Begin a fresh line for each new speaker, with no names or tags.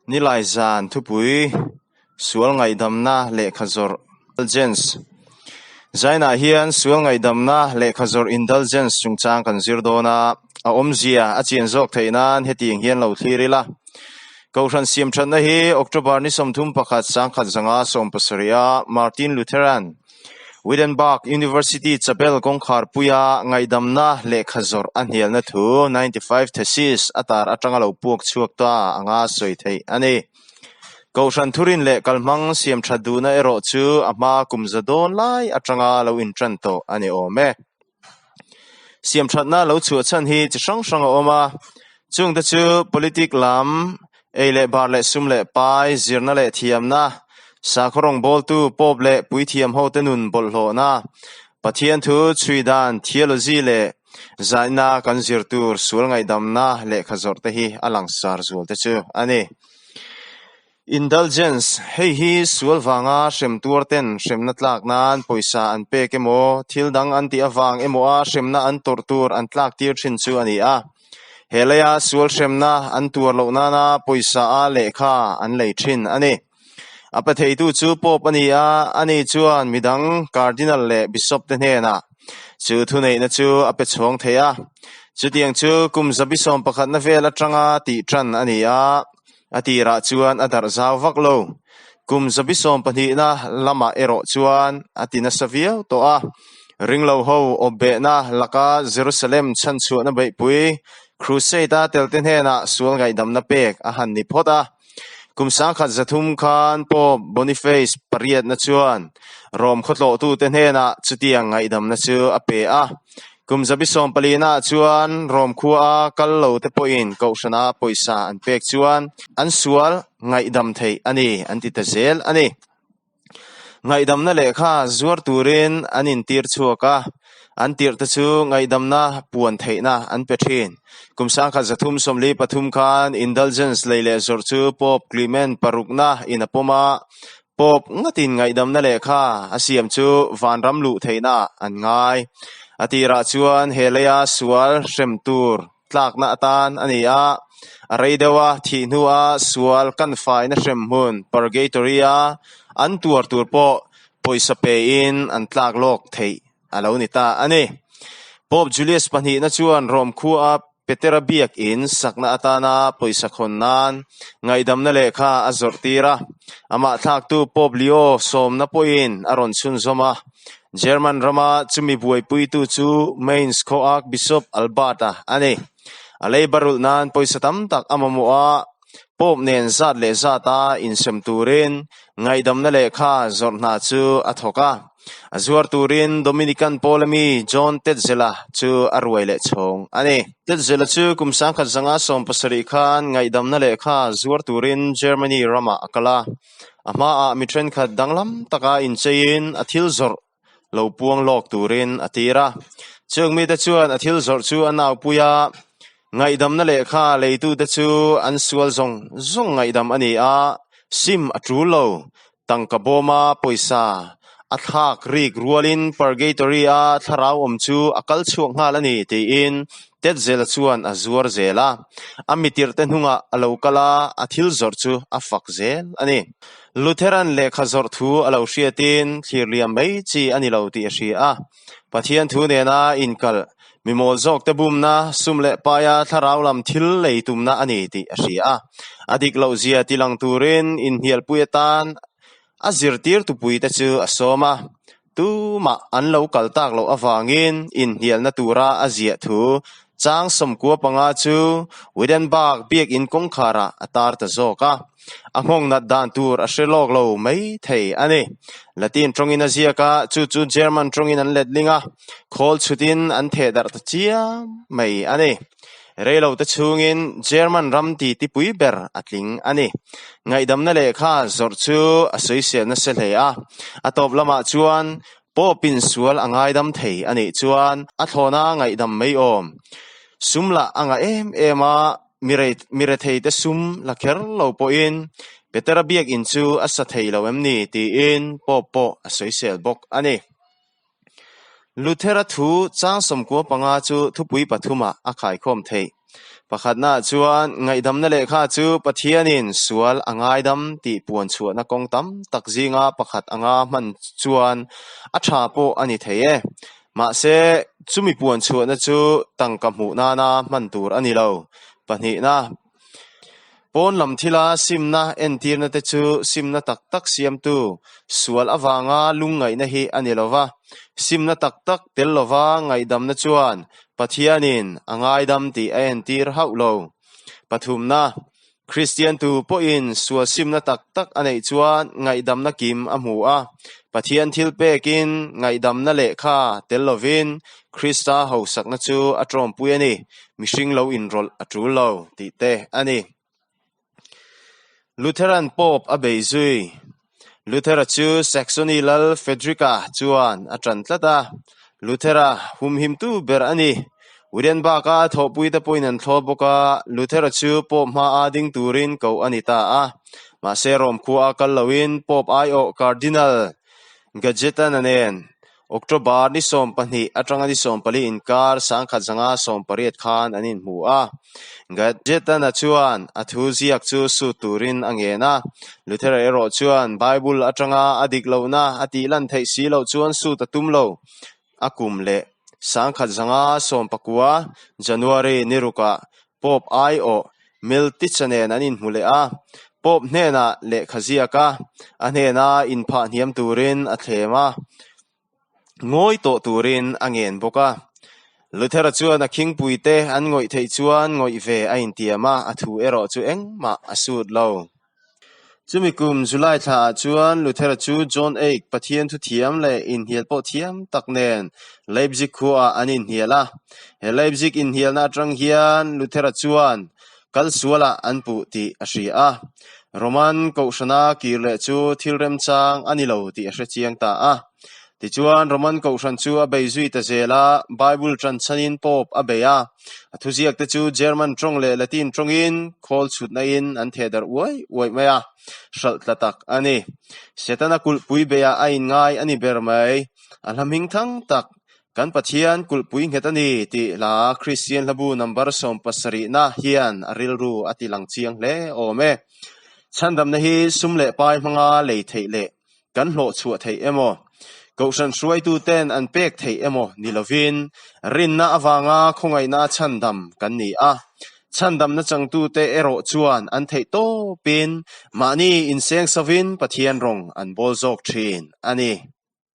Nilai zan thupui sual ngaihdamna lehkha zawrh Indulgence Zainah hian sual ngaihdamna lehkha zawrh Indulgence chungchang kan zir dawn a, a awmzia a chian zawk theih nan hetiang hian lo thlir ila. Kohhran siamthatna hi October ni 31 1977 a Martin Lutheran Wittenberg University Chapel kawngkhar puia ngaihdamna lehkha zawrh a hnialna thu 95 Thesis a tar atanga lo puak chhuak ta anga sawi theih a ni. Kohhran thurin leh kalhmang siam that duhna erawh chu a hma kum za dawn lai atanga lo intan tawh a ni awm e. Siam thatna lo chhuah chhan hi chi hrang hrang a awm a, chungte chu politic lam, ei leh bar leh sum leh pai, zirna leh thiamna, sakhaw rawngbawltu pawp leh puithiam hote nun bawlhhlawhna, Pathian thu chhui dan, theology, leh zaina kan zir tur sual ngaihdamna lehkha zawrh te hi a langsar zual te chu a ni. Indulgence, Hei hi sual vanga hrem tuar ten hremna tlak nan pawisa an pek emaw, thil dang an tih avang emaw a hremna an tawrh tur an tlak tir thin chu a ni a. He leia sual hremna an tuar loh nana pawisa a lehkha an lei thin a ni. A pe theitu chu Pope a ni a, ani chuan midang Cardinal leh Bishop te hnenah chu thuneihna chu a pe chhawng thei a. Chutiang chu kum zabi sawmpakhatna vel atanga tih tan a ni a. A tirah chuan a darh zau vak lo. Kum 72na lamah erawh chuan a ti nasa viau tawh a. Ringlo ho awpbehna laka Jerusalem chhanchhuahna beihpui Crusade-a telte hnenah sual ngaihdamna pek a han ni phawt a. Kum 1300 khan Pope Boniface pariatna chuan Rome khawtlawhtute hnenah chutiang ngaihdamna chu a pe a. Kum 14na chuan Rome khua a kal lo te pawhin Kohhrana pawisa an pek chuan an sual ngaihdam theih a ni an ti ta zel a ni. Ngaihdamna lehkha zuar turin an intir chhuak a, an tirh te chu ngaihdamna puan theihna an pe thin. Kum 1343 khan Indulgence lei leh zawrh chu Pope Clement parukna in a pawm a, Pope ngatin ngaihdamna lehkha a siam chu vanram luh theihna an ngai. A tirah chuan he leia sual hrem tur tlakna atan a ni a, a rei deuha thih hnua sual kan faina hrem hmun Purgatory-a an tuar tur pawh pawisa pein an tlak lawk theih a lo ni ta a ni. Pope Julius pahnihna chuan Rome khua Petera biakin sakna atana pawisa khawn nan ngaihdamna lehkha a zawrh tir a, amah thlaktu Pope Leo sawmna pawhin a rawn chhunzawm a. German rama chumi buaipuitu chu Mainz khaw Archbishop Albert-a a ni. A leiba rulh nan pawisa tam tak a mamawh a, Pope nen zat leh zata insem turin ngaihdamna lehkha zawrh hna chu a thawk a. A zuar turin Dominican pawl ami John Tetzela chu a ruai leh chhawng a ni. Tetzela chu kum 1970 khan ngaihdamna lehkha zuar turin Germany ramah a kal a. A hmaah mi thenkhat danglam taka incheiin a thil zawrh lo puang lawk turin a tir a. Chung mite chuan a thil zawrh chu a naupui a, ngaihdamna lehkha leitute chu an sual zawng zawng ngaihdam a ni a, sim a tul lo. Tangka bawma pawisa a thlak rik rualin Purgatory-a thlarau awm chu a kal chhuak nghal a ni tiin Tetzela chuan a zuar zel a. A mitirhte hnungah a lo kal a, a thil zawrh chu a fak zel a ni. Lutheran lehkha zawrh thu a lo hriatin thlir liam mai chi a ni lo tih a hria a. Pathian thu nena inkalh, mi mawl zawkte bumna, sum leh paia thlarau lam thil lei tumna a ni tih a hria a. A dik lohzia tilang turin inhnialpui atan a zirtir tupuite chu a sawm a. Tumah an lo kal tak loh avangin inhnialna tura a ziah thu chang 15 chu Wittenberg biakin kawngkharah a tar ta zawk a. A nghawng nat dan tur a hre lawk lo mai thei a ni. Latin tawngin a ziak a, chu chu German tawngin an letling a, khawl chhutin an theh darh ta chiam mai a ni. Reilo te chhungin German ram titi pui ber a tling a ni. Ngaihdamna lehkha zawrh chu a sawisel nasa hle a, a tawp lamah chuan Pope-in sual a ngaidam thei a nih chuan a thlawna ngaihdam mai awm. Sum lah a ngah em em a, mirethei te sum la kher lo pawhin Petera biakinn chu a sa thei lo em ni tiin Pope pawh a sawisel bawk a ni. Luthera thu chang 95 chu thupui pathumah a khaikhawm theih. Pakhatnaah chuan ngaihdamna lehkha chu Pathianin sual a ngaidam tih puan chhuahna kawng tam tak zinga pakhat anga hman chuan a tha pawh a ni thei e. Mahse, chumi puan chhuahna chu tangka hmuh nana hman tur a ni lo. Pahnihna, pawn lam thila simna entirna te chu simna tak tak siamtu sual avanga lungngaihna hi a ni lo va. Simna tak tak tel lova ngaihdamna chuan Pathianin a ngaidam tih a entir hauh lo. Pathumna, Kristian tu pawhin sual simna tak tak a neih chuan ngaihdamna kim a hmu a. Pathian thil pekin ngaihdamna lehkha tel lovin Krista hausakna chu a tawmpui a ni, mihring lo inrawlh a tul lo tih te a ni. Lutheran Pope a bei zui. Luthera chu Saxony lal Frederick-a chuan a ṭan tlat a, Luthera humhimtu ber a ni. Wittenberg-a thawhpuite pawhin an thlawp bawk a, Luthera chu Pope hmaa ding turin koh a ni ta a. Mahse Rome khua a kal loin Pope aiawh Cardinal Gajetana nen October ni 12 atanga ni 14 inkar 1988 khan an inhmu a. Gajetana chuan a thu ziak chu sut turin a ngen a. Luthera erawh chuan Bible atanga a dik lohna a tih lan theih si loh chuan sut a tum lo. A kum leh 1919 January ni rukah Pope aiawh Miltitz-a nen an inhmu leh a, Pope hnenah lehkha ziak a, a hnena inphah hniam turin a thlem a, ngawi tawh turin a ngen bawk a. Luthera chuan a khingpuite an ngawih theih chuan ngawih ve a intiam a, a thu erawh chu engmah a sut lo. Chumi kum July thlaah chuan Luthera chu John Eck Pathian thuthiam leh inhnial pawh thiam tak nen Leipzig khuaah an inhnial a. He Leipzig inhnialna atang hian Luthera chuan kal sualah an puh tih a hria a. Roman Kohhrana kir leh chu thil remchang a ni lo tih a hre chiang ta a. Tichuan, Roman Kohhran chu a bei zui ta zel a, Bible ṭanchhanin Pope a bei a. A thuziakte chu German ṭawng leh Latin ṭawngin khawl chhutnain an thehdarh uai uaih mai a, hralh tla tak a ni. Setana kulhpui beiah a inngai a ni ber mai. A hla hming thang tak, Kan Pathian kulhpui nghet a ni tih hla Kristian hlabu number 70na hian a rilru a ti lang chiang hle awm e. Chhandamna hi sum leh pai hmanga lei theih leh Kan hlawh chhuah theih emaw, Kohhran hruaituten an pek theih emaw ni lovin, rinna avanga khawngaihna chhandam kan ni a. Chhandamna changtute erawh chuan an theih tawpin mahni inseng sovin Pathian rawng an bawl zawk thin a ni.